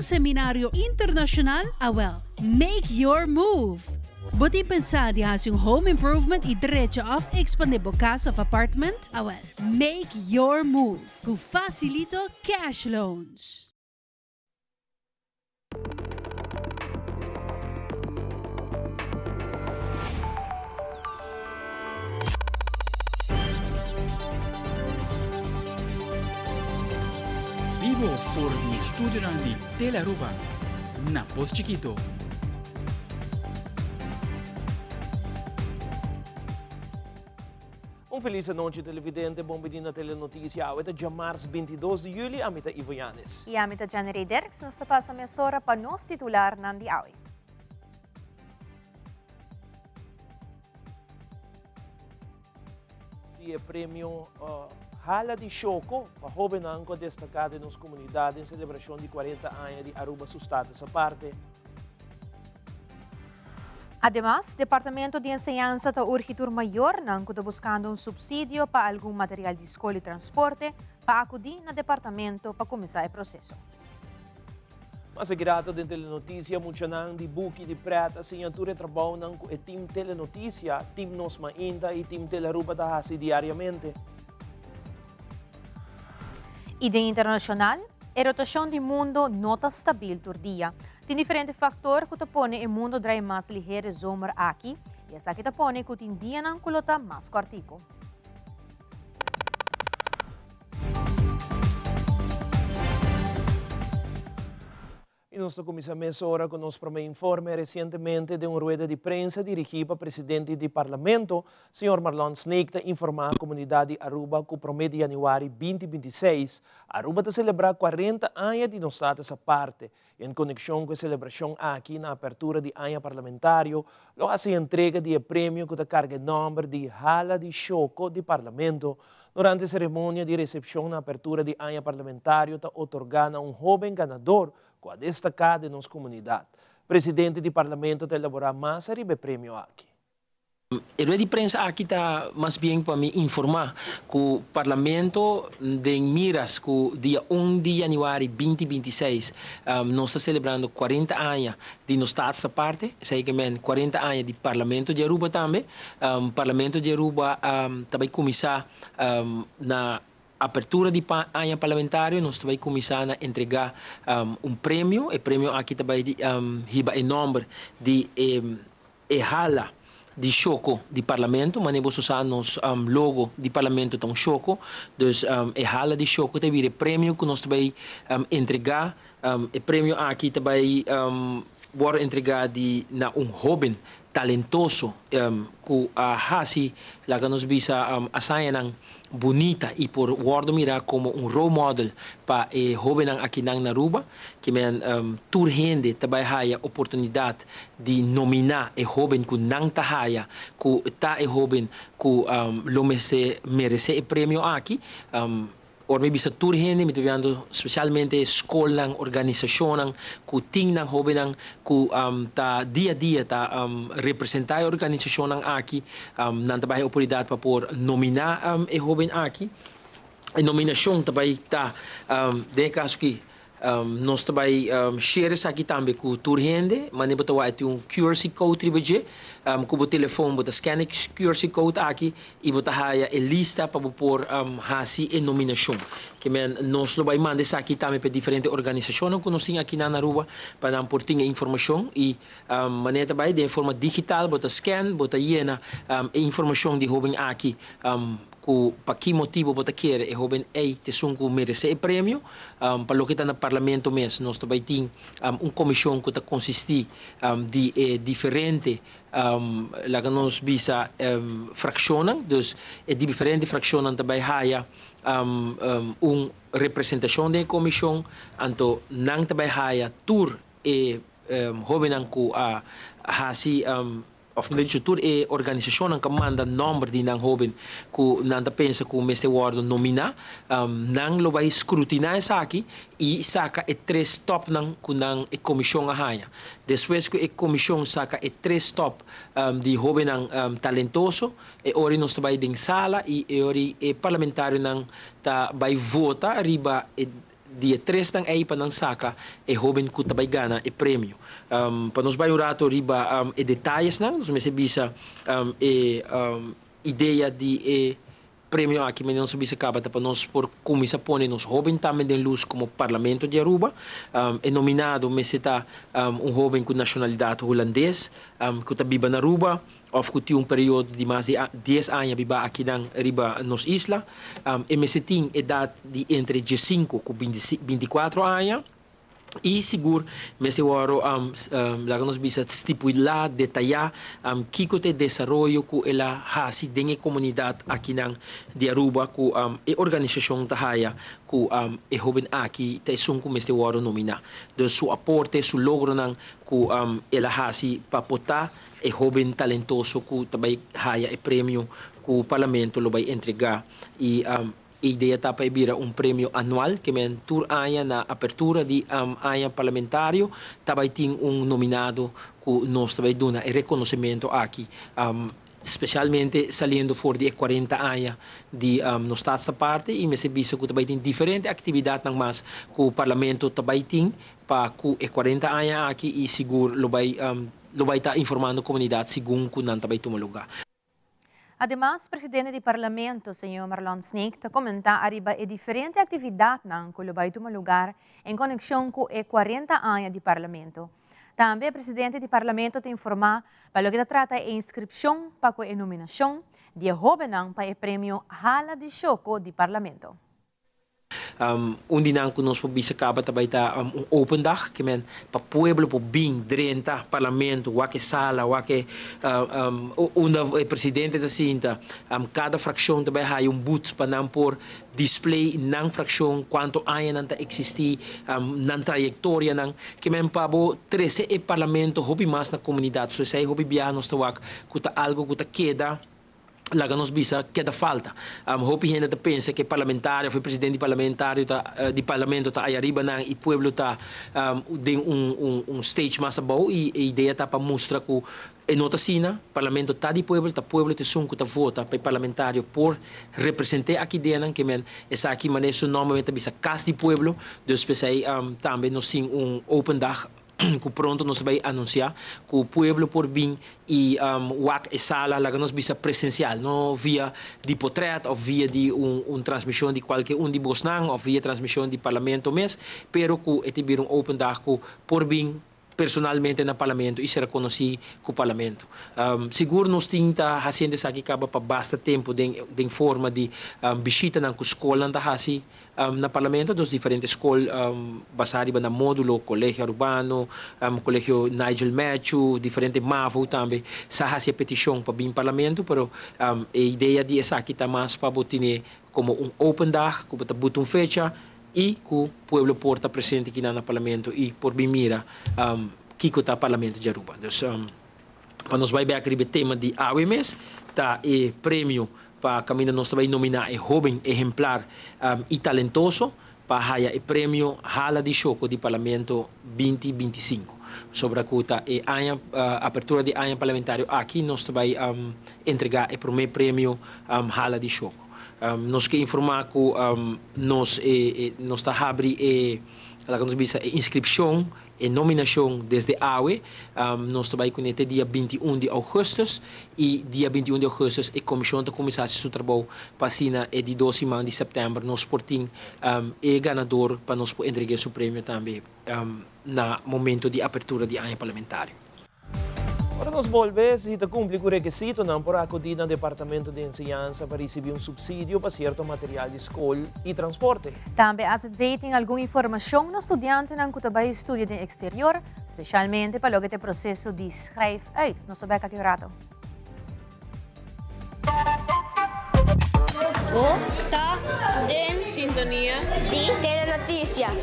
seminario internacional? Awel, make your move! Bo tin pensa di haci un home improvement y drecha of expande bo cas of apartment? Awel, make your move cu Facilito Cash Loans! Bibo for di studionan di Telearuba na Pos Chiquito. Un felis anochi televidente, bon bini na Telenoticia. Awe ta djamars 22 di juli, ami ta Ivo Yanes. I ami ta Janerey Derks, nos ta pasa mesora pa nos titularnan di awe. Di e premio Hala di Shoko pa hobennan ku a destaká den nos komunidat den selebrashon di 40 aña di Aruba su status aparte. Ademas, Departamento di Enseñansa ta urgi tur mayornan ku ta buskando un supsidio pa algun material di skol i transporte pa akudí na departamento pa kuminsá e proseso. Mas e grato den Telenotisia, muchanan di buki di pret a siña tur e trabounan ku e Team Telenotisia, Team Nos Mainta i Team Telearuba ta hasi diariamente. I den internashonal, e rotashon di mundo no ta stabil tur dia. Tin diferente faktor ku ta pone e mundo drai mas liher e zomer aki i esaki ta pone ku tin dianan ku lo ta mas kòrtiku. I nos ta kuminsá mesora ku nos promé informe. Resientemente den un rueda di prensa dirigí pa presidente di Parlamento, señor Marlon Sneek ta informá komunidat di Aruba ku promé di yanüari 2026 Aruba ta selebrá 40 aña di nos status aparte. En konekshon ku e selebrashon aki na apertura di aña parlamentario lo hasi entrega di e premio ku ta karga e nòmber di Hala di Shoko di Parlamento. Durante seremonia di resepshon na apertura di aña parlamentario ta otorgá na un hóben ganador ku a destaká den nos komunidat. Presidente di Parlamento ta elaborá mas ariba e premio aki. E rueda di prensa aki ta mas bien pa mi informá ku Parlamento den miras ku dia un di yanüari 2026 nos ta selebrando 40 aña di nos Staats Aparte, esei ke men 40 aña di Parlamento di Aruba tambe. Parlamento di Aruba ta bai kuminsá na apertura di aña parlamentario, nos ta bai kuminsá na entregá un premio. E premio aki ta bai hiba e nòmber di e E hala di shoko di Parlamento, manera boso sa nos logo di Parlamento ta un shoko, dus e hala di shoko ta bira e premio ku nos ta bai entregá. E premio aki ta bai wòrdu entregá di na un hóben talentoso ku a hasi, laga nos bisa, hazañanan bunita i por wòrdu mirá komo un role model pa e hóbennan akinan na Aruba. Ke men tur hende ta bai haya oportunidat di nominá e hóben ku nan ta haya ku ta e hóben ku lo mester meresé e premio aki. Ora mi bisa tur hende mi ta biando spesialmente skolnan, organisashonnan ku tin nan hóbennan ku ta dia dia ta representá e organisashonnan aki, nan ta bai haya oportunidat pa por nominá e hóben aki. E nominashon ta bai ta den e kaso aki nos ta bai share esaki tambe ku tur hende, manera bo ta wak tin un QRC code riba dje, ku bo telefon bo ta scan e QRC code aki i bo ta haya e lista pa bo por hasi e nominashon. Ke men nos lo bai manda esaki tambe pa e diferente organisashonnan ku nos tin akinan na Aruba pa nan por tin e informashon i manera ta bai den forma digital bo ta scan bo ta yena e informashon di hoben aki Ku pa ki motibu bo ta kere e hoben ei ta esun ku meresé e premio? Pa loke ta na Parlamento mes, nos ta bai tin un komishon ku ta konsistí di e diferente, laga nos bisa, frakshonnan. Dus e diferente frakshonnan ta bai haya un representashon den e komishon, anto nan ta bai haya tur e hobennan ku a hasi Of mihor dicho tur e organisashonnan ku a manda nòmber di nan hóben ku nan ta pensa ku mester wòrdu nominá, nan lo bai skrutiná esaki i saka e tres tòpnan ku nan e komishon a haña. Despues ku e komishon saka e tres tòp di hóbennan talentoso, e ora nos ta bai den sala i e ora e parlamentarionan ta bai vota riba e. di e tresnan ei pa nan saka e hoben ku ta bai gana e premio. Pa nos bai un rato riba e detayesnan, nos mester bisa e idea di e premio aki manera nos a bisa kaba ta pa nos por kuminsá pone nos hoben tambe den lus komo Parlamento di Aruba. E nominado mester ta un hoben ku nashonalidat hulandes ku ta biba na Aruba òf ku tin un periodo di mas di dies aña biba akinan riba nos isla. E mester tin edat di entre diesinku ku bintikuatro aña. I sigur mester wòrdu, laga nos bisa, stipulá, detayá, kiko ta e desaroyo ku el a hasi den e komunidat akinan di Aruba ku e organisashon ta haya ku e hóben aki ta esun ku mester wòrdu nominá. Dus su aporte, su logronan ku el a hasi pa por ta e hóben talentoso ku ta bai haya e premio ku Parlamento lo bai entregá. I E idea ta pa e bira un premio anual, ke men tur aña na apertura di aña parlamentario ta bai tin un nominado ku nos ta bai duna e rekonosementu aki, spesialmente saliendo for di e kuarenta aña di nos Staatsaparte i mester bisa ku ta bai tin diferente aktividatnan mas ku parlamento ta bai tin pa ku e kuarenta aña aki i sigur lo bai lo bai ta informando komunidat segun ku nan ta bai tuma lugá. Ademas, presidente di Parlamento, señor Marlon Sneek, ta comenta ariba e diferente actividadnan cu lo bay tuma lugar en conexion cu e 40 aña di Parlamento. Tambe e presidente di Parlamento ta informa pa loke ta trata e inscripcion pa cu e nominacion di e hobennan pa e premio Hala di Shoco di Parlamento. Un di nan ku nos por bisa kaba ta bai ta un open dag, ke men pa pueblo por bin drenta parlamento, wak e sala, wak e unda e presidente ta sinta. Kada frakshon ta bai haya un booth pa nan por display nan frakshon, kuantu aña nan ta eksistí, nan trayektorianan. Ke men pa bo trese e parlamento hopi mas na komunidat. So esei hopi biaha nos ta wak ku ta algu ku ta keda. Laga nos bisa keda falta. Hopi hende ta pensa ke parlamentario of e presidente di parlamentario ta di parlamento ta aya riba nan i pueblo ta den un un un stage mas abou i e idea ta pa mustra ku e no ta asina. Parlamento ta di pueblo, ta pueblo ta esun ku ta vota pa e parlamentario por represent'é aki denan ke men esaki manera su nomber men ta bisa kas di pueblo. Dus p'esei tambe nos tin un open dag. ku pronto nos ta bai anunsiá ku pueblo por bin i wak e sala, laga nos bisa presensial, no via di potrèt òf via di un transmishon di kualke un di bosnan òf via transmishon di parlamento mes, pero ku e ta bira un open dag ku por bin personalmente na parlamento i sera konosí ku parlamento. Sigur nos tin ta hasiendo esaki kaba pa basta tempu den den forma di bishitanan ku skolnan ta hasi Na Parlamento dos diferente skol basá riba nan módulo, Colegio Arubano, Colegio Nigel Matthew, diferente mavo tambe sa hasi e petishon pa bin Parlamento, pero e idea di esaki ta mas pa bo tene komo un open dag ku bo ta buta un fecha i ku pueblo por ta presente kinan na Parlamento i por bin mira kiko ta Parlamento di Aruba. Dus pa nos bai bek riba e tema di awe mes ta e premio Pa kaminda nos ta bai nominá e hóben ehemplar i talentoso pa haya e premio Hala di Shoko di Parlamento binti 25. Sobra ku ta e aña apertura di aña parlamentario aki nos ta bai entregá e promé premio Hala di Shoko. Nos ke informá ku nos nos ta habri e laga nos bisa e inskripshon E nominashon desde awe nos ta bai kuné te dia 21 di ougùstùs i dia 21 di ougùstùs e komishon ta kuminsá hasi su trabou pa asina e di dos siman di sèptèmber nos por tin e ganador pa nos por entreg'é su premio tambe na momento di apertura di aña parlamentario. Ora nos bolbe, si ta cumpli cu rekisitonan por acudi na Departamento di Enseñansa pa ricibi un subsidio pa cierto material di scol y transporte. Tambe AZV tin algun informacion na studiantenan cu ta bay studia den exterior, specialmente pa loke ta e proceso di schrijf uit. Nos ta bek aki un rato. Bo ta den sintonia di Telenoticia.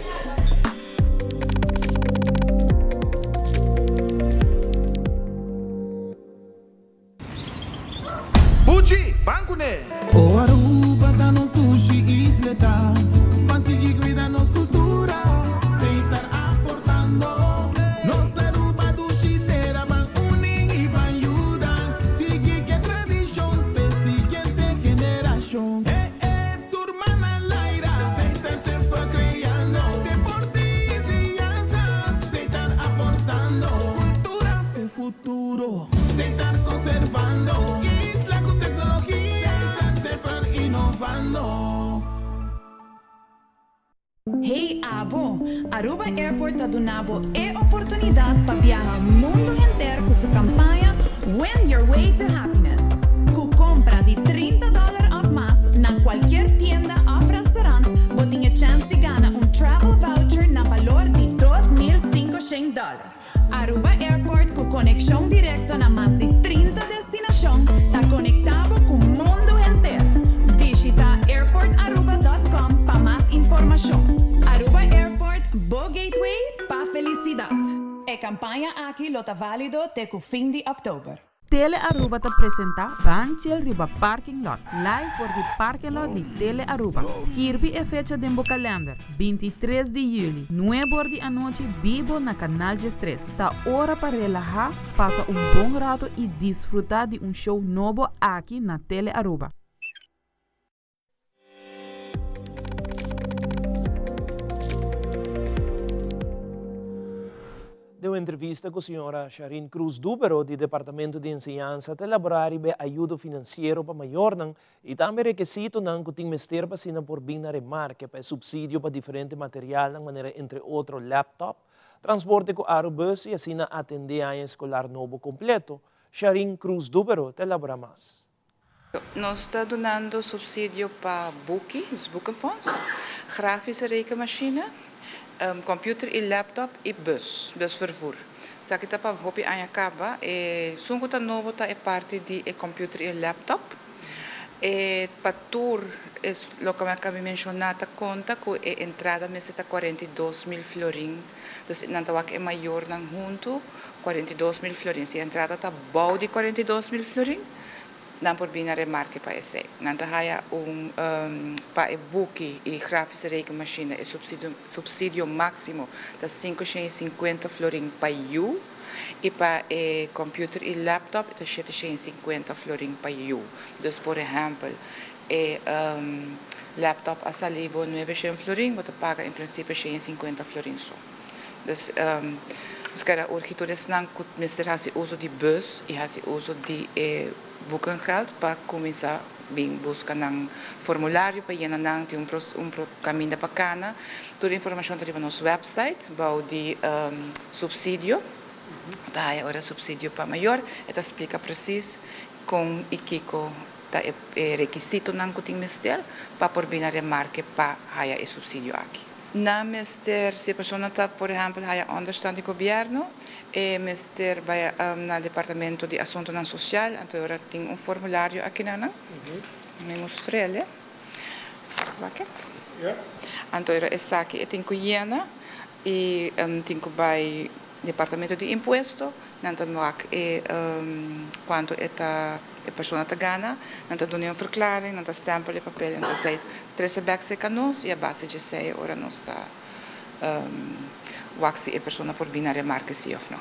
Buchi, ban kuné! O Aruba ta nos dushi isleta, ban sigui cuida nos cultura, Seitar aportando. Nos Aruba dushi tera, ban uni y ban yuda, sigui ke tradicion p'e siguiente generacion. E e tur man al aire, Seitar semper creando. futuro. Setar conservando nos isla cu tecnologia. Setar semper innovando. Hey abo! Aruba Airport ta duna bo e oportunidad pa biaha mundo henter cu su campaña Win Your Way to Happiness. Cu compra di 30 dollar of mas na cualkier tienda of restaurant bo tin e chance di gana un travel voucher na balor di 2500 dollar. Aruba Airport cu conexion directo na mas di 30 destinacion ta conecta bo cu mundo henter. Bishita airportaruba.com pa mas informacion. Aruba Airport, bo gateway pa felicidad. E campaña aki lo ta valido te cu fin di october. Tele Aruba ta presenta Ban Chill riba Parking Lot, live for di parking lot di Tele Aruba. Skirbi e fecha den bo kalender, 23 di juli, 9 or di anochi bibo na Canal 13. Ta ora pa relaha, pasa un bon rato y disfruta di un show nobo aki na Tele Aruba. Den un entrevista cu señora Sharine Cruz Dubero di Departamento di Enseñansa ta elabora riba e ayudo financiero pa mayornan y tambe rekesitonan cu tin mester pa asina por bin na remarke pa e subsidio pa diferente materialnan manera entre otro laptop, transporte cu Arubus y asina atende aña escolar nobo completo, Sharine Cruz Dubero ta elabora mas. Nos ta dunando subsidio pa buki, dus boekenfonds, grafische rekenmachine, computer y laptop y bus, busvervoer. Esaki ta pa hopi aña caba. E esun cu ta nobo ta e parti di e computer y e laptop. E pa tur es loke mi a caba di menciona ta conta cu e entrada mester ta 42.000 florin. Dus nan ta wak e mayornan hunto 42.000 florin. Si e entrada ta bou di 42.000 florin, nan por bin na remarke pa esei. Nan ta haya un pa e buki y grafische rekenmachine e subsidio subsidio maximo ta 550 florin pa yu y pa e computer y laptop e ta 750 florin pa yu. Dus por ehempel e laptop a sali bo 900 florin, bo ta paga en principio 150 florin so. Dus nos kere a urgi tur esnan ku mester hasi uso di bus i hasi uso di e boekengeld pa kuminsá bin buska nan formulario pa yena nan. Tin un un kaminda pa kana. Tur informashon ta riba nos website bou di supsidio. Bo ta haya ora supsidio pa mayor. E ta splika presis kon i kiko ta e rekisitonan ku tin mester pa por bin na remarke pa haya e supsidio aki. Nan mester, si e persona ta por ehempel haya onderstand di gobierno, e mester bai na departamento di asuntonan social, anto e ora tin un formulario aki na nan, mi mustr'el, wak. Anto e ora esaki e tin cu yena y tin cu bai Departamento di Impuesto, nan ta wak e cuanto e ta e persona ta gana, nan ta duna e un verklaring, nan ta stempel e papel, enton esey trece bek cerca nos y a base dje esey ora nos ta wak si e persona por bin na remarke si of no.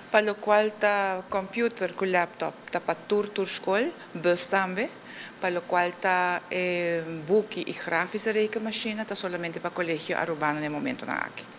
Pa locual ta computer cu laptop ta pa tur tur school, bus tambe, pa locual ta e buki y grafische rekenmachine ta solamente pa Colegio Arubano na e momentonan aki.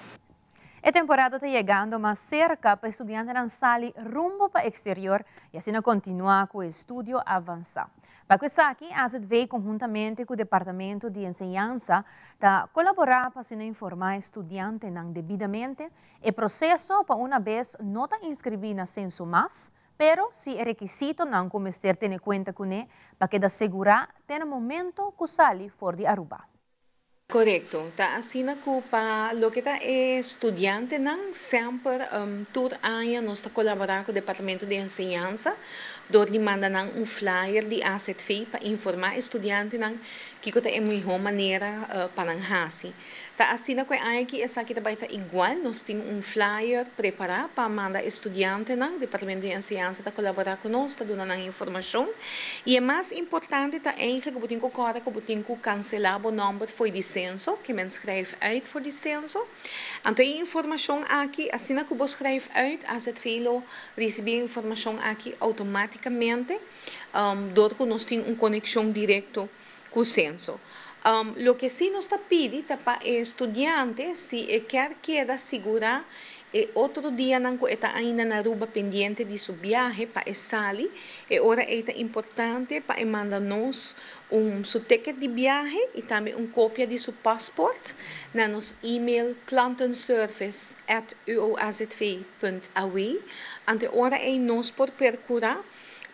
E temporada ta yegando mas serka pa estudiantenan sali rumbo pa eksterior i asina kontinuá ku e estudio avansá. Pa ku esaki, AZV konhuntamente ku Departamento di Enseñansa ta kolaborá pa asina informá e studiantenan debidamente e proseso pa una bes no ta inskribí na senso mas, pero si e rekisitonan ku mester tene kuenta kuné pa keda segurá te na momento ku sali for di Aruba. Korekto. Ta asina ku pa loke ta e studiantenan, semper tur aña nos ta kolaborá ku Departamento di Enseñansa dor di manda nan un flyer di AZV pa informá e studiantenan kiko ta e mihó manera pa nan hasi. Ta asina ku e aña aki esaki ta bai ta igual, nos tin un flyer prepará pa manda e studiantenan, Departamento di Enseñansa ta kolaborá ku nos, ta duna nan informashon. I e mas importante ta eigenlijk ku bo tin ku kòrda ku bo tin ku kanselá bo nòmber fo'i di senso, ke men schrijf uit for di senso. Anto e informashon aki, asina ku bo schrijf uit, AZV lo risibí e informashon aki outomátikamente, dor ku nos tin un konekshon direkto ku senso. Loke sí nos ta pidi ta pa e studiante, si e kier keda sigurá E otro dianan ku e ta ainda na Aruba pendiente di su biahe pa e sali, e ora ei ta importante pa e manda nos un su ticket di biahe i tambe un kopia di su paspoort na nos email klantenservice at uoazv punt aw. Anto e ora ei nos por percura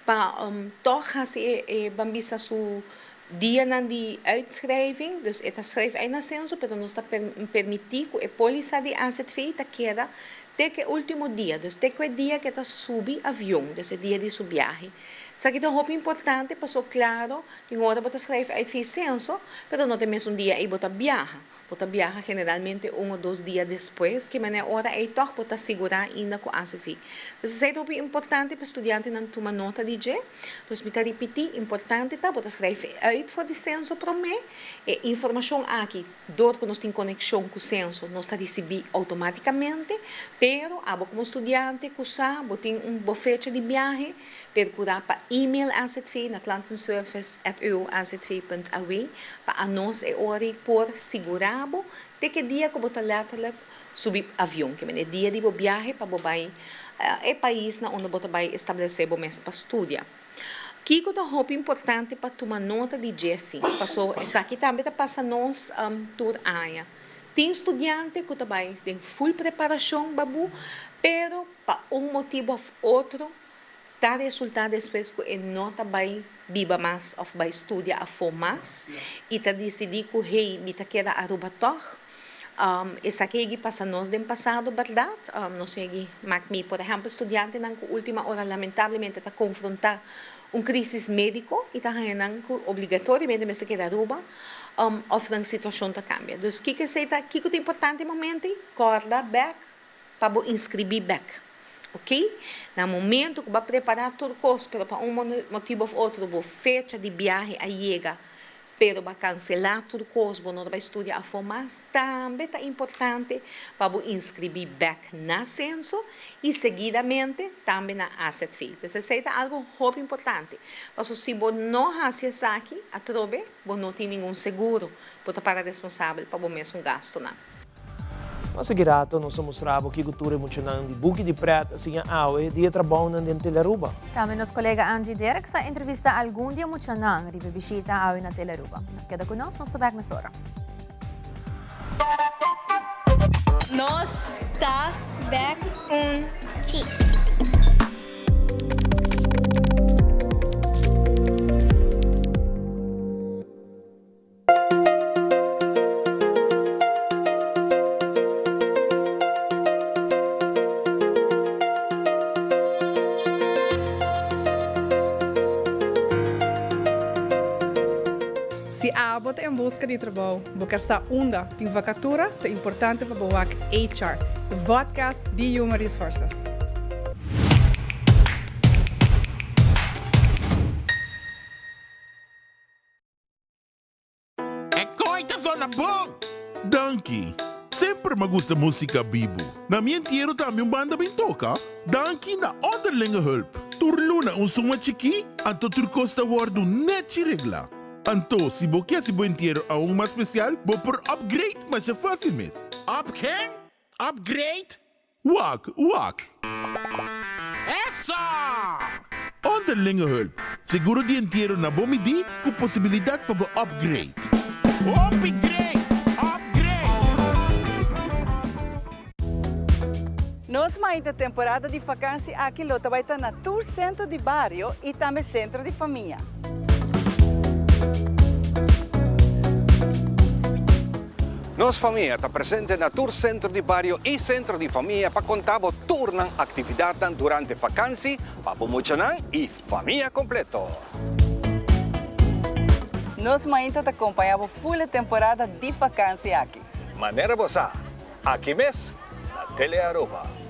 pa tog hasi e e ban bisa su Dianan di uitschrijving, dus e ta schrijf ei na censo, pero nos ta permití ku e pólisa di AZV ta keda te ku e último dia, dus te ku e dia ku e ta subi avion, dus e dia di su biahe. Esaki ta hopi importante paso klaro tin ora bo ta schrijf uit via censo, pero no ta e mesun dia ei bo ta biaha. Bo ta biaha generalmente un o dos dia despues, ki manera ora ei tòg bo ta sigurá ainda ku ACV. Dus esei ta hopi importante pa studiantenan tuma nota di dje. Dus mi ta ripití, importante ta bo ta skrijf e uit for di Censo promé. E informashon aki, dor ku nos tin konekshon ku Censo, nos ta risibí outomátikamente. Pero abo komo studiante ku sa bo tin un bo fecha di biahe, Percurá pa email azv na klantenservice@uoazv.aw pa anos e ora ei por sigurá bo te ke dia ku bo ta letterlijk subi avion, ke men e dia di bo biahe pa bo bai e pais na unda bo ta bai establesé bo mes pa studia. Kiko ta hopi importante pa tuma nota di dje si, paso esaki tambe ta pasa nos tur aña. Tin studiante ku ta bai den full preparashon babu, pero pa un motibu òf otro ta resultá despues ku e no ta bai biba mas òf bai studia afó mas i ta disidí ku hey mi ta keda Aruba tòg. Esaki a yegi pasa nos den pasado bèrdat? Nos a yegi mak mi por ehèmpel studiantenan ku última ora lamentablemente ta konfrontá un krísis médiko i ta haña nan ku obligatoriamente mester keda Aruba òf nan situashon ta kambia. Dus kiko esei ta kiko ta importante e momento ei? Kòrda bèk pa bo inscribí bek. Ok? Na momento cu bo a prepara tur cos, pero pa un motibo of otro bo fecha di biahe a yega, pero bo a cancela tur cos, bo no ta bay studia afo mas, tambe ta importante pa bo inscribí bek na Censo y seguidamente tambe na AZV. Pues esey ta algo hopi importante. Pasobra si bo no haci esaki, atrobe bo no tin ningun seguro. Bo ta para responsabel pa bo mesun gastonan. Mas aki rato nos ta mustra bo kiko tur e muchanan di Buki di Pret a siña awe di e trabounan den Telearuba. Tambe nos kolega Angie Dirks a entrevista algun di e muchanan riba e bishita awe na Telearuba. Keda ku nos, nos ta bek mesora. Nos ta bek un chis. Si abo ta en buska di trabou, bo ker sa unda tin vakatura, ta importante pa bo wak HR, e vodcast di Human Resources. E koe ta sona bon! Danki! Semper m'a gusta musica bibu. Na mi entiero tambe un banda bin toca. Danki na Onderlinge Hulp. Tur luna un suma chikí, anto tur kos ta wordu nechi reglá. Anto, si bo ke hasi bo entiero aun mas special, bo por upgrade masha fácil mes. Up ken? Upgrade? Wak, wak. Eso! Onderlinge hulp, seguro di entiero na bo midí ku posibilidat pa bo upgrade. Hopi great! Upgrade! Nos mainta temporada di vakansi aki lo ta bai ta na tur sentro di bario i tambe sentro di famia. Nos famia ta presente na tur sentro di bario i sentro di famia pa konta bo tur nan aktividatnan durante fakansi pa bo muchanan i famia kompleto. Nos mainta ta kompañá bo ful e temporada di fakansi aki. Manera bo sa, aki mes na Telearuba.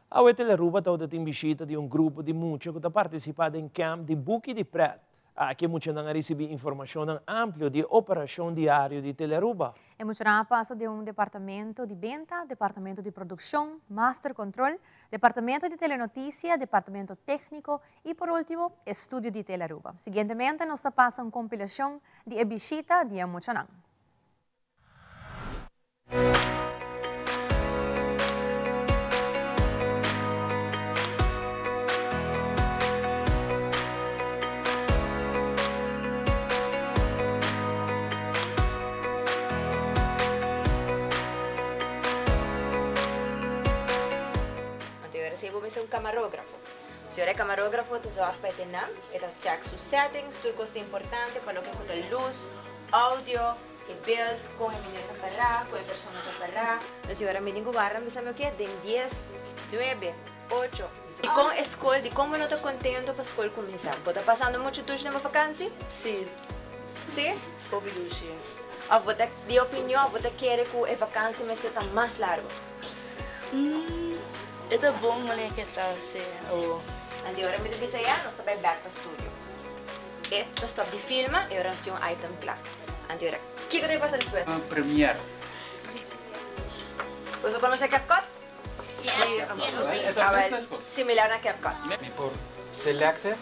Awe Telearuba tabata tin bishita di un grupo di mucha ku ta partisipá den kèmp di Buki di Prèt. Aki e muchanan a ricibi informacionnan amplio di e operacion diario di Telearuba. E muchanan a pasa den un departamento di benta, departamento di produccion, master control, departamento di telenoticia, departamento tecnico y por ultimo e studio di Telearuba. Siguientemente nos ta pasa un compilacion di e bishita di e muchanan. Anto yo recibo mester un camarógrafo. Si ora e camarógrafo ta zorg pa e tenan, e ta check su settings, tur cos ta importante pa loke cu ta luz, audio, E beeld, kon e meneer ta pará, kon e persona ta pará. Nos yora mi tin ku warda mi sa mi oke den dies, nuebe, ocho. Dikon e skol, dikon bo no ta kontento pa skol kuminsá? Bo ta pasando muchu dushi den bo fakansi? Sí. Sí? Hopi dushi. Òf bo ta di opinion òf bo ta kere ku e fakansi mester ta mas largu? E ta bon manera ke ta hasi awor. Anto ora mi ta bisa ya, nos ta bai bèk pa studio. E ta stop di filma y ora nos tin un item cla. Anto ora, kico ta pasa despues? Premiere. Boso conoce CapCut? Sí. Awel, similar na CapCut. Mi por selecte,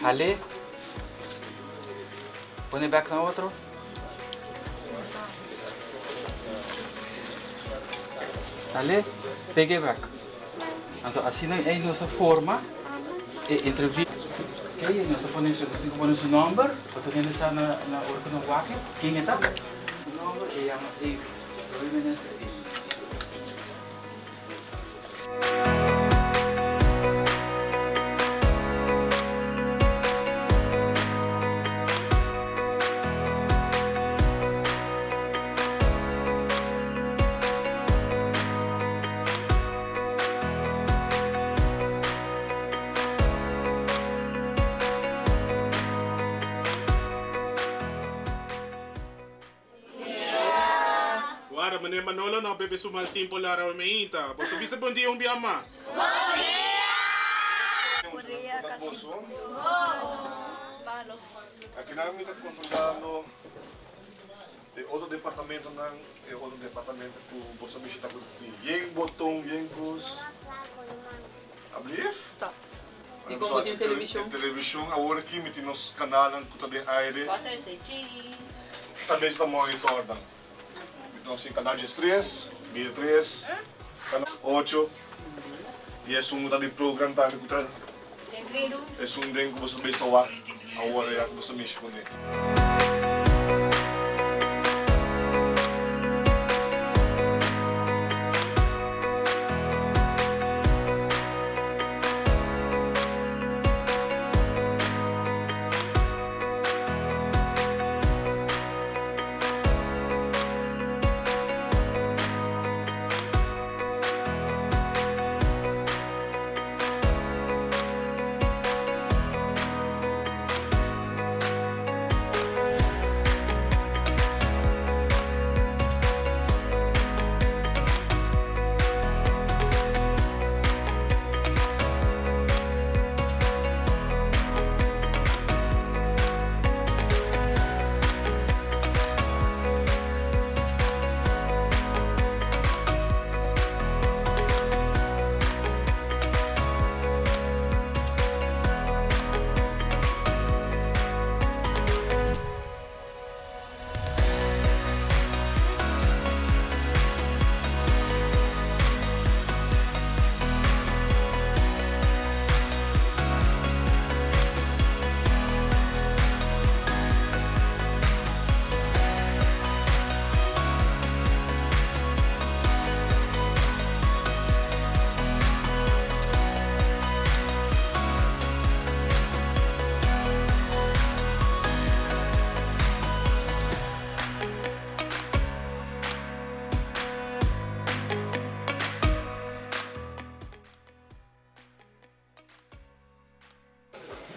hal'é, pone bek na otro. Hal'é, peg'é bek. Anto asina ei nos ta forma e entrevista. Oké, nos ta pone su, nos tin ku pone su nòmber pa tur hende sa na na ora ku nan wak ken e ta. Su nòmber e yama Evi, Roy Minister Evi. Guarda, meneer Manolo no bebe su mal timpo lara awe meinta. Boso bisa bon dia un bia mas. Akinan mi ta controlando E otro departamentonan, e otro departamento ku boso a bishita ku tin yen boton, yen kos. Ablief? Stop. Di kon bo tin televishon? E televishon awor aki mi tin nos kanalnan ku ta den aire. Water say cheese. Ta mes ta monitor nan. Mi tin nos kanal diestres, diestres, kanal ocho. I esun ku ta den program tambe ku ta esun den ku boso mes ta wak awor ya ku boso mishi kuné.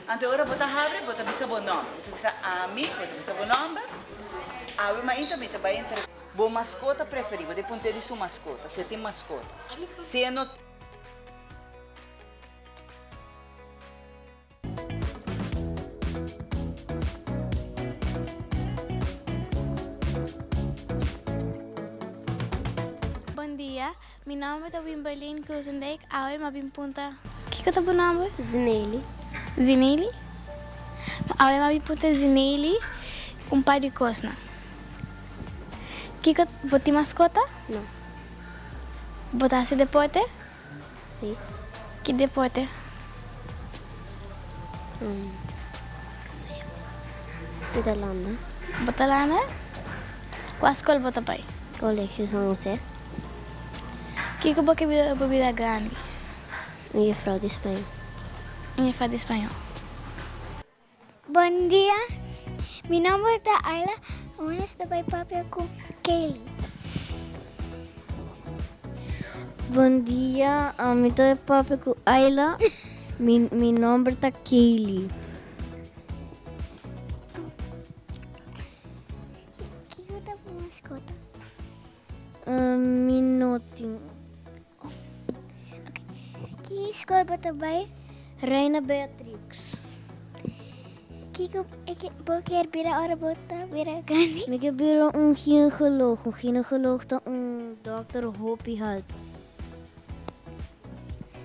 Anto ora bo ta habri, bo ta bisa bo nòmber. Bo ta bisa ami, bo ta bisa bo nòmber. Awe mainta mi ta bai entrevista. Bo maskota preferí, bo ta puntra di su maskota, si e tin maskota. Si e no. Mi nòmber ta Wimberlyn Kruzendijk, awe mi a bin punta. Kiko ta bo nòmber? Zinely. Zinely? Awe mi a bin punta Zinely un par di kosnan. Kiko, bo tin maskota? No. Bo ta hasi deporte? Si. Ki deporte? Mi ta landa. Bo ta landa? Kua skol bo ta bai? Colegio San Jose. Kiko bo ke bira ora bo bira grandi? Un jefrou di spañó. Un jefrou di spañó. Bon dia, mi nomber ta Ayla, awor nos ta bai papia ku Kaylee. Bon dia, mi ta bai papia ku Ayla, mi nomber ta Kaylee. Kiko ta bo maskota? Mi no tin. Ki skol bo ta bai? Reina Beatrix. Kiko bo kier bira ora bo ta bira grandi? Mi ke bira un ginecoloog. Un ginecoloog ta un dokter hopi haltu.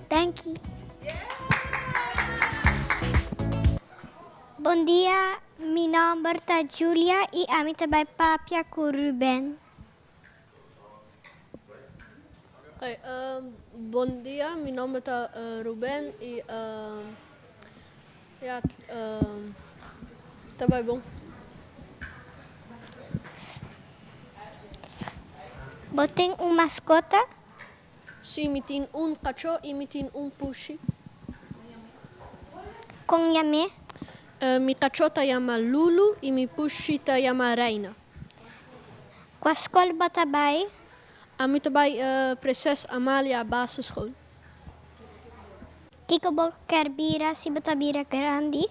Danki. Bon dia, mi nomber ta Julia i ami ta bai papia ku Ruben. Oké, bon dia, mi nomber ta Ruben y ja, ta bai bon. Bo tin un maskota? Sí, mi tin un kachó y mi tin un pushi. Kon yam'é? Mi kachó ta yama Lulu y mi pushi ta yama Reina. Kua skol bo ta bai? Ami ta bai Prinses Amalia Basisschool. Kiko bo ker bira si bo ta bira grandi?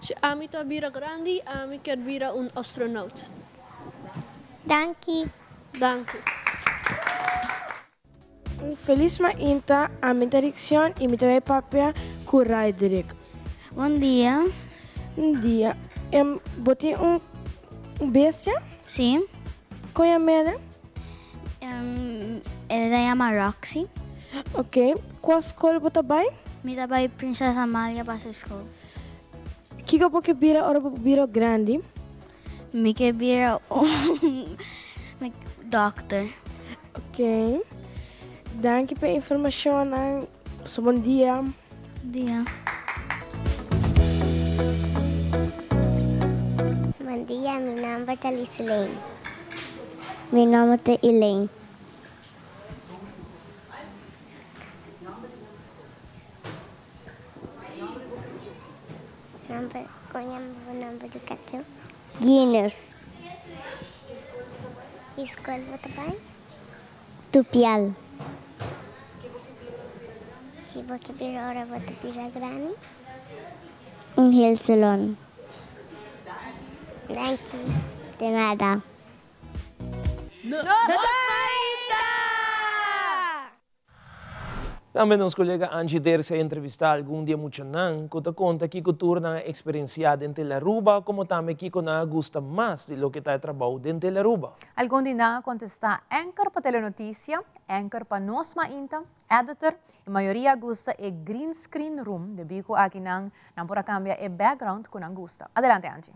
Si ami ta bira grandi, ami ker bira un astronaut. Danki. Danki. Un felis mainta, ami ta Riccion y mi ta bay papia cu Raiderick. Bon dia. Bon dia. Bo tin un bestia? Si. Con yam'e? E ta yama Roxy. Ok. Cua scol bo ta bay? Mi ta bay Prinses Amalia Basisschool. Kico bo ke bira ora bo bira grandi? Mi ke bira un dokter. Ok. Danki pa e informashonnan. Pasa bon dia. Dia. Bon dia, mi nomber ta Lislane. Mi nomber ta Elaine. Nomber, kon yama bo nomber di kacho? Guinness. Ki skol bo ta bai? Tupial. Ki bo ke bira ora bo ta bira grandi? Un hair salon. Danki. De nada. Nos Mainta! Tambe nos kolega Angie Derks a entrevistá algun di e muchanan ku ta konta kiko tur nan a eksperensiá den Telaruba komo tambe kiko nan a gusta mas di loke ta e trabou den Telaruba. Algun di nan a kontestá Anchor pa Telenotisia, Anchor pa Nos Mainta, Editor, i mayoria a gusta e green screen room debí ku aki nan nan por a kambia e background ku nan gusta. Adelante Angie.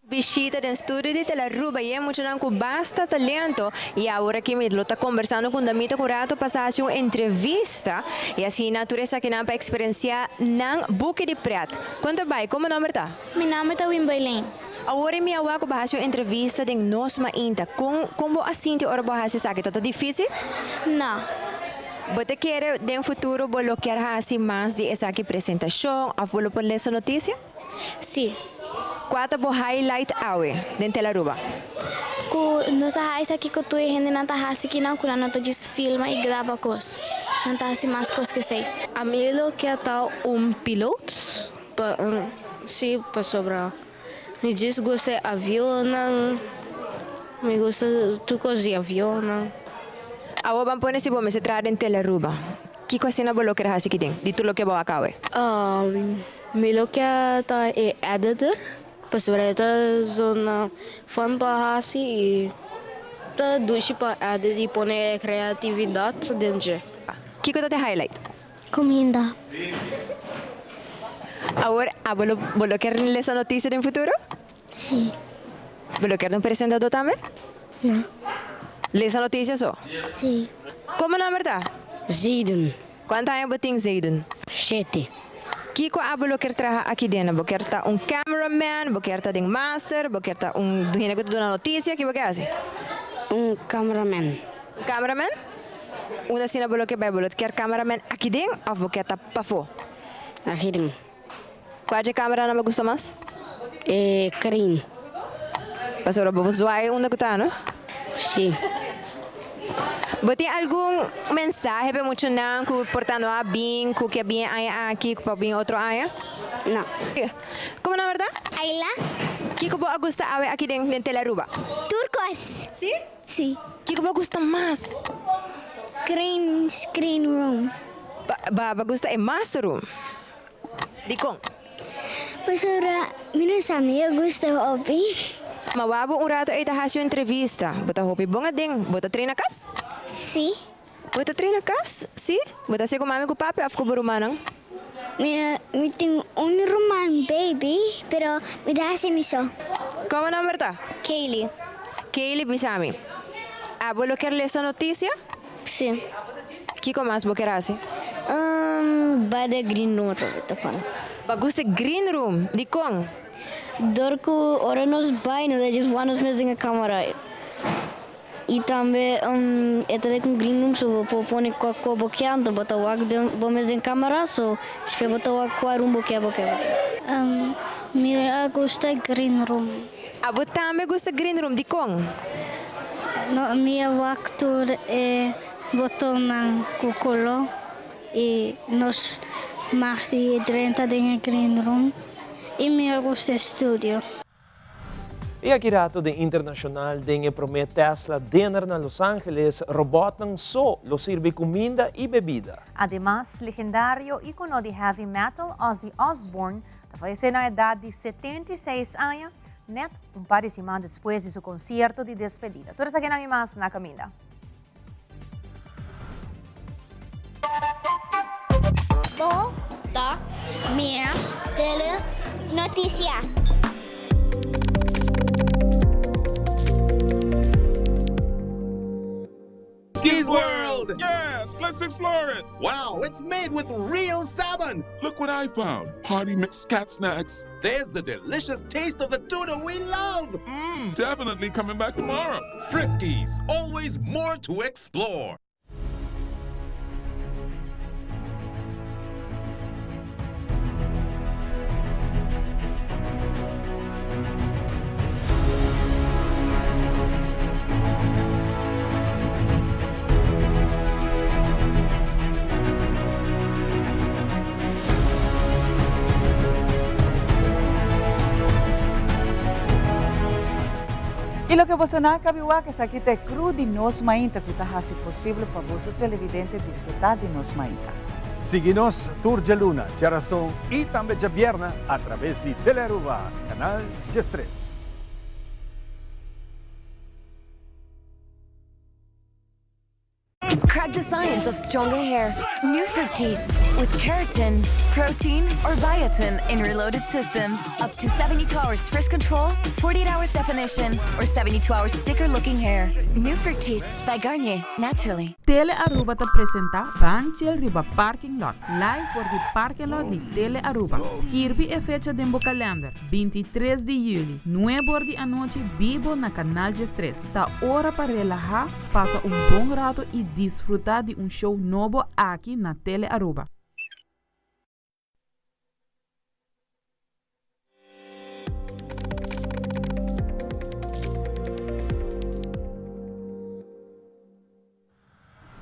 Bishita den studio di Telaruba y e muchanan cu basta talento y awor aki mi lo ta conversando cu Damita cu rato pasa haci un entrevista y asina tur esakinan pa experiencia nan buki di pret. Con ta bay? Como nomber ta? Mi nomber ta Wimberlyn. Awor mi a wak cu bo haci un entrevista den Nos Mainta. Con con bo a sinti ora bo a haci esaki? Ta ta dificil? No. Bo ta kere den futuro bo lo kier haci mas di esaki presentacion of bo lo por lesa noticia? Si. Kua ta bo highlight awe den Telaruba? Ku nos a haisa aki ku tur e hendenan ta hasi kinan ku nan no ta djis filma i graba kos. Nan ta hasi mas kos ku esei. Ami lo ke ta un pilot pa si pasobra mi djis gusta e avionnan mi gusta tur kos di avionnan. Awo ban pone si bo mester traha den Telaruba. Kiko asina bo lo ker hasi ki den di tur loke bo a kawe? Mi lo ke ta e editor, pasobra e ta zona fun pa hasi i Ta dushi pa edit y pone e creatividad den dje. Kiko ta te highlight? Cuminda. Awor, abo lo bo lo kier lesa noticia den futuro? Si. Bo lo kier ta un presentador tambe? No. Lesa noticia so? Si. Como nomber ta? Zayden. Cuanto aña bo tin, Zayden? Shete. Kiko abo lo kier traha aki den? Bo kier ta un cameraman, bo kier ta den master, bo kier ta un hende ku ta duna noticia, ki bo kier hasi? Un cameraman. Un cameraman? Unda asina bo lo kier bai? Bo lo kier cameraman aki den of bo kier ta pafó? Aki den. Kua dje cameranan bo gusta mas? E crane. Pasobra bo por zwaai unda ku ta, no? Si. Bo tin algun mensahe pa e muchanan ku por ta no a bin, ku ke bin e aña aki, ku por bin otro aña? No. Komo nomber ta? Ayla. Kiko bo a gusta awe aki den den Telearuba? Tur kos. Si? Si. Kiko bo a gusta mas? Green screen room. Ba ba gusta e master room. Dikon? Pasobra mi no sa mi a gusta hopi. Ma wou bo un rato ei ta hasi un entrevista. Bo ta hopi bon aden. Bo ta traina kas? Si. Bo ta traina kas? Si. Bo ta hasi ku mami ku papi òf ku bo rumannan? Mi mi tin un ruman baby, pero mi ta hasi mi so. Komo nomber ta? Kaylee. Kaylee bisa mi, abo lo kier lesa notisia? Si. Kiko mas bo kier hasi? Bai den green room atrobe ta fun. Bo gusta green room? Dikon? Dor ku ora nos bai nos ta djis wak nos mes den e kamara. I tambe e ta den green room so bo por pone kua kua bo ke anto bo ta wak den bo mes den kamara so despues bo ta wak kua room bo ke bo ke bo ke. Mi a gusta green room. Abo tambe gusta green room, dikon? No, mi a wak tur e botonnan ku koló i nos mag di drenta den e green room i mi a gusta e studio. I aki rato den internashonal den e promé Tesla Dinner na Los Angeles, robòtnan so lo sirbi kuminda i bebida. Ademas, legendario íkono di heavy metal Ozzy Osbourne ta fayesé na edat di 76 aña, nèt un par di siman despues di su konsierto di despedida. Tur esakinan i mas na kaminda. Bo ta mira tele noticia. Skis World! Yes, let's explore it! Wow, it's made with real salmon! Look what I found! Party mix cat snacks. There's the delicious taste of the tuna we love! Mmm, definitely coming back tomorrow. Friskies, always more to explore. Y loke boso nan a cabi wak esaki ta e crew di Nos Mainta cu ta haci posible pa boso televidente disfruta di Nos Mainta. Sigui nos tur djaluna, djarason y tambe djabierna a traves di Telearuba, Canal 13. Crack the science of stronger hair. New Fructis with keratin, protein, or biotin in reloaded systems. Up to 72 hours frizz control, 48 hours definition, or 72 hours thicker looking hair. New Fructis by Garnier, naturally. Tele Aruba ta presenta Ban Chill riba Parking Lot, live for di parking lot di Tele Aruba. Skirbi e fecha den bo kalender, 23 di juli, nuebe or di anochi bibo na Canal 13. Ta ora pa relaha, pasa un bon rato y disfruta di un show nobo aki na Tele Aruba.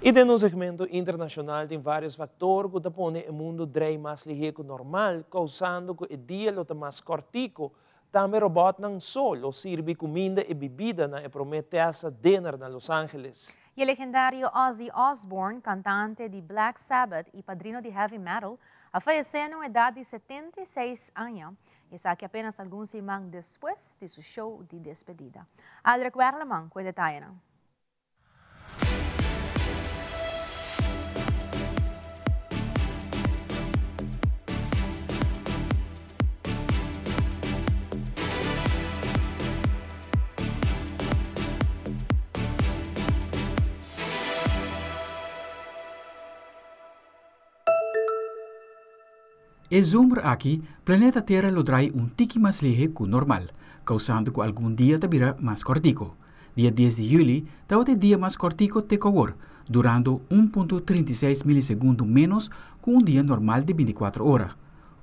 I den nos segmento internashonal tin vários faktor ku ta pone e mundu drei mas lihé ku normal, kousando ku e dia lo ta mas kòrtiku. Tambe robòtnan so lo sirbi kuminda i bibida na e promé Tesla Dinner na Los Angeles. E legendario Ozzy Osbourne, kantante di Black Sabbath i padrino di heavy metal, a fayesé na un edat di 76 aña, esaki apenas algun siman despues di su show di despedida. Aldrich Werleman ku e detayenan. E zomer aki, planeta Tera lo draai un tiki mas lihe cu normal, causando cu algun dia ta bira mas cortico. Dia 10 di juli tabata e dia mas cortico te cu awor, durando 1.36 milisegundo menos cu un dia normal di 24 ora.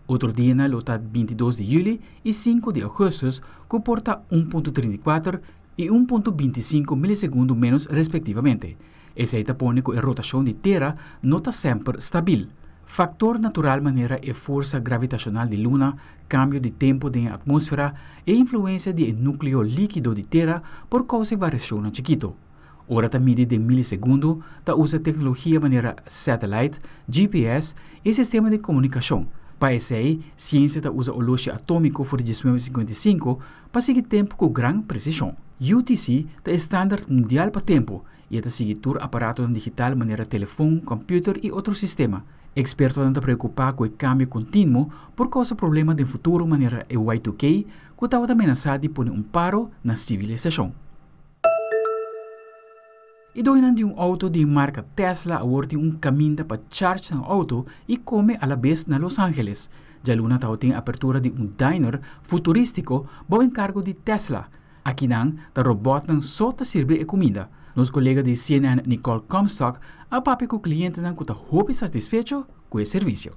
Otro dianan lo ta 22 di juli y 5 di augustus cu por ta 1.34 y 1.25 milisegundo menos respectivamente. Esey ta pone cu e rotacion di Tera no ta semper stabil. Factor natural manera e forsa gravitacional di luna, cambio di tempo den e atmosfera e influencia di e nucleo likido di Tera por causa e variacionnan chikito. Ora ta midi den milisegundo, ta usa tecnologia manera satellite, GPS y sistema di comunicacion. Pa esey, ciencia ta usa oloshi atomico for di 1955 pa sigui tempo cu gran precision. UTC ta e standard mundial pa tempo y e ta sigui tur aparatonan digital manera telefon, computer y otro sistema. Expertonan ta preocupa cu e cambio continuo por causa problema den futuro manera e Y2K cu tabata menasa di pone un paro na civilisacion. E doñonan di un auto di e marca Tesla awor tin un caminda pa charge nan auto y come alabes na Los Angeles. Djaluna tabatin apertura di un diner futuristico bou encargo di Tesla. Akinan ta robotnan so ta sirbi e cuminda. Nos colega di CNN Nicole Comstock a papia cu clientenan cu ta hopi satisfecho cu e servicio.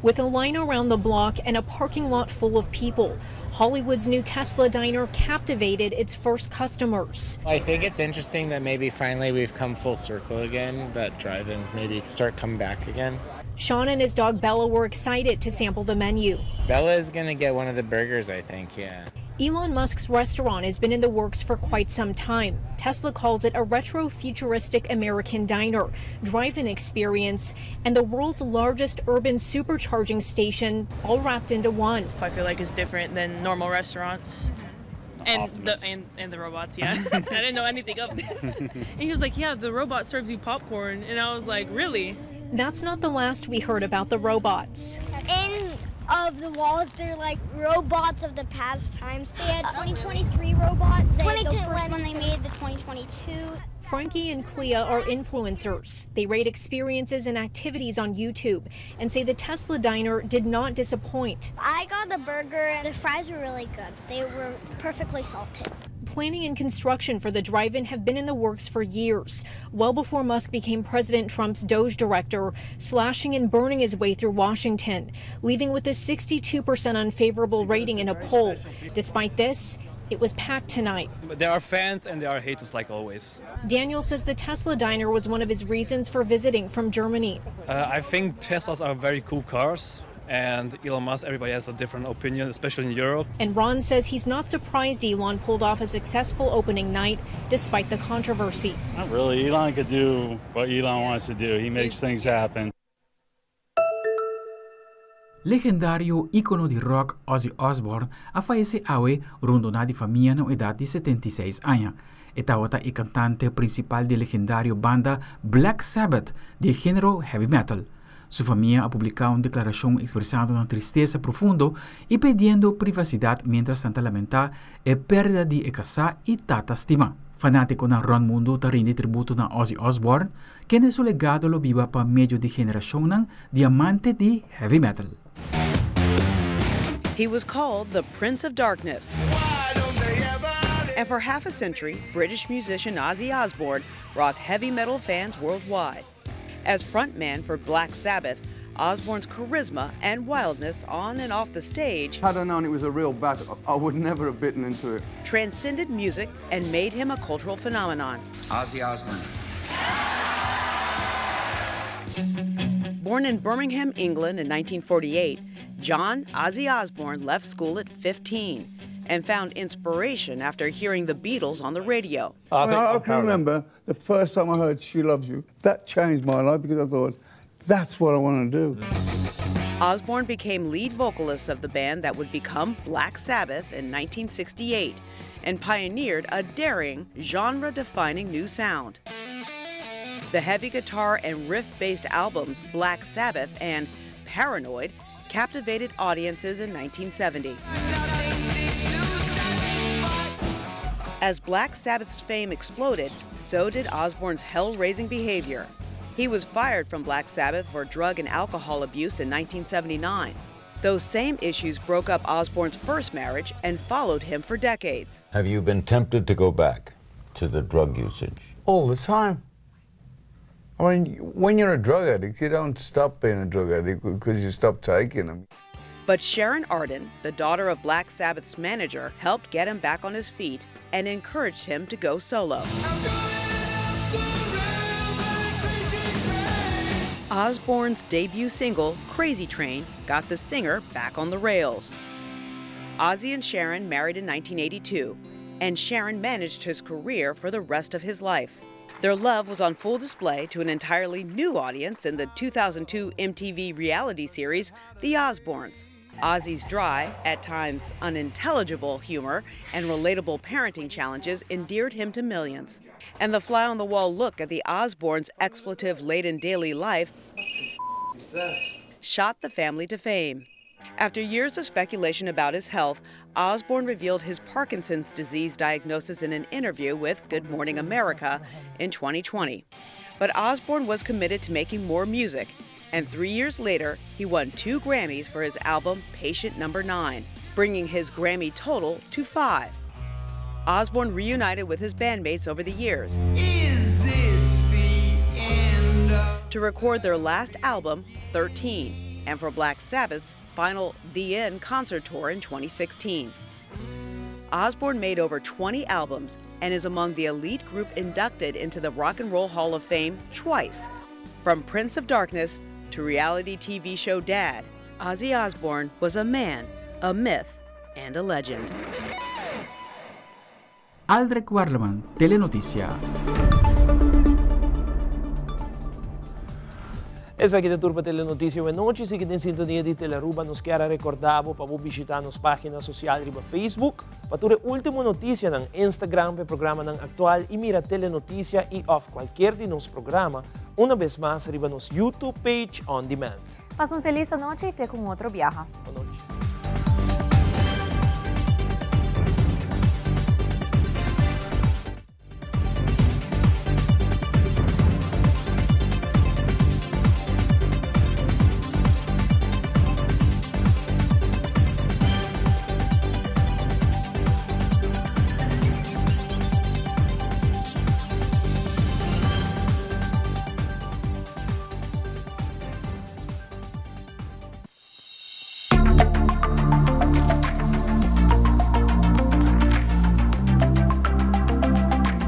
With a line around the block and a parking lot full of people, Hollywood's new Tesla diner captivated its first customers. I think it's interesting that maybe finally we've come full circle again, that drive-ins maybe start coming back again. Sean and his dog Bella were excited to sample the menu. Bella is going to get one of the burgers, I think, yeah. Elon Musk's restaurant has been in the works for quite some time. Tesla calls it a retro-futuristic American diner, drive-in experience, and the world's largest urban supercharging station, all wrapped into one. I feel like it's different than normal restaurants. And the robots, yeah. I didn't know anything of this. And he was like, yeah, the robot serves you popcorn. And I was like, really? That's not the last we heard about the robots. In of the walls, they're like robots of the past times. They had 2023 robot, they had the first one they made, the 2022. Frankie and Clea are influencers. They rate experiences and activities on YouTube and say the Tesla diner did not disappoint. I got the burger and the fries were really good. They were perfectly salted. Planning and construction for the drive-in have been in the works for years, well before Musk became President Trump's DOGE director, slashing and burning his way through Washington, leaving with a 62% unfavorable rating in a poll. Despite this, it was packed tonight. There are fans and there are haters, like always. Daniel says the Tesla diner was one of his reasons for visiting from Germany. I think Teslas are very cool cars. And Elon Musk, everybody has a different opinion, especially in Europe. And Ron says he's not surprised Elon pulled off a successful opening night, despite the controversy. Not really. Elon could do what Elon wants to do. He makes things happen. Legendario icono di rock Ozzy Osbourne a fayece awe rondona di famia na un edad di 76 aña. E tabata e cantante principal di e legendario banda Black Sabbath di e genero heavy metal. Su famia a publica un declaracion expresando nan tristesa profundo y pidiendo privacidad mientras nan ta lamenta e perdida di e casá y tata stima. Fanaticonan rond mundo ta rindi tributo na Ozzy Osbourne, kende su legado lo biba pa medio di generacionnan di amante di heavy metal. He was called the Prince of Darkness. And for half a century, British musician Ozzy Osbourne rocked heavy metal fans worldwide. As frontman for Black Sabbath, Osbourne's charisma and wildness on and off the stage Had I known it was a real bat, I would never have bitten into it. transcended music and made him a cultural phenomenon. Ozzy Osbourne. Born in Birmingham, England in 1948, John Ozzy Osbourne left school at 15 and found inspiration after hearing the Beatles on the radio. I can remember the first time I heard She Loves You. That changed my life because I thought, that's what I want to do. Osbourne became lead vocalist of the band that would become Black Sabbath in 1968 and pioneered a daring, genre defining new sound. The heavy guitar and riff based albums Black Sabbath and Paranoid captivated audiences in 1970. As Black Sabbath's fame exploded, so did Osbourne's hell raising behavior. He was fired from Black Sabbath for drug and alcohol abuse in 1979. Those same issues broke up Osbourne's first marriage and followed him for decades. Have you been tempted to go back to the drug usage? All the time. I mean, when you're a drug addict, you don't stop being a drug addict because you stop taking them. But Sharon Arden, the daughter of Black Sabbath's manager, helped get him back on his feet and encouraged him to go solo. Osbourne's debut single, Crazy Train, got the singer back on the rails. Ozzy and Sharon married in 1982, and Sharon managed his career for the rest of his life. Their love was on full display to an entirely new audience in the 2002 MTV reality series, The Osbournes. Ozzy's dry, at times unintelligible humor and relatable parenting challenges endeared him to millions. And the fly on the wall look at the Osbournes' expletive laden daily life shot the family to fame. After years of speculation about his health, Osbourne revealed his Parkinson's disease diagnosis in an interview with Good Morning America in 2020. But Osbourne was committed to making more music, and three years later, he won two Grammys for his album Patient Number 9, bringing his Grammy total to five. Osbourne reunited with his bandmates over the years to record their last album, 13, and for Black Sabbath's final The End concert tour in 2016. Osbourne made over 20 albums and is among the elite group inducted into the Rock and Roll Hall of Fame twice. From Prince of Darkness to reality TV show Dad, Ozzy Osbourne was a man, a myth, and a legend. Aldrich Warleman, Telenoticia. Esaki ta tur pa Telenoticia awe nochi. Sigui den sintonia di Telearuba. Nos kier a recorda bo pa bo bishita nos pagina social riba Facebook pa tur e ultimo noticianan, Instagram pa e programanan actual y mira Telenoticia y of cualkier di nos programa una bes mas riba nos YouTube page on demand. Pasa un feliz anochi y te cu un otro biaha. Bon nochi.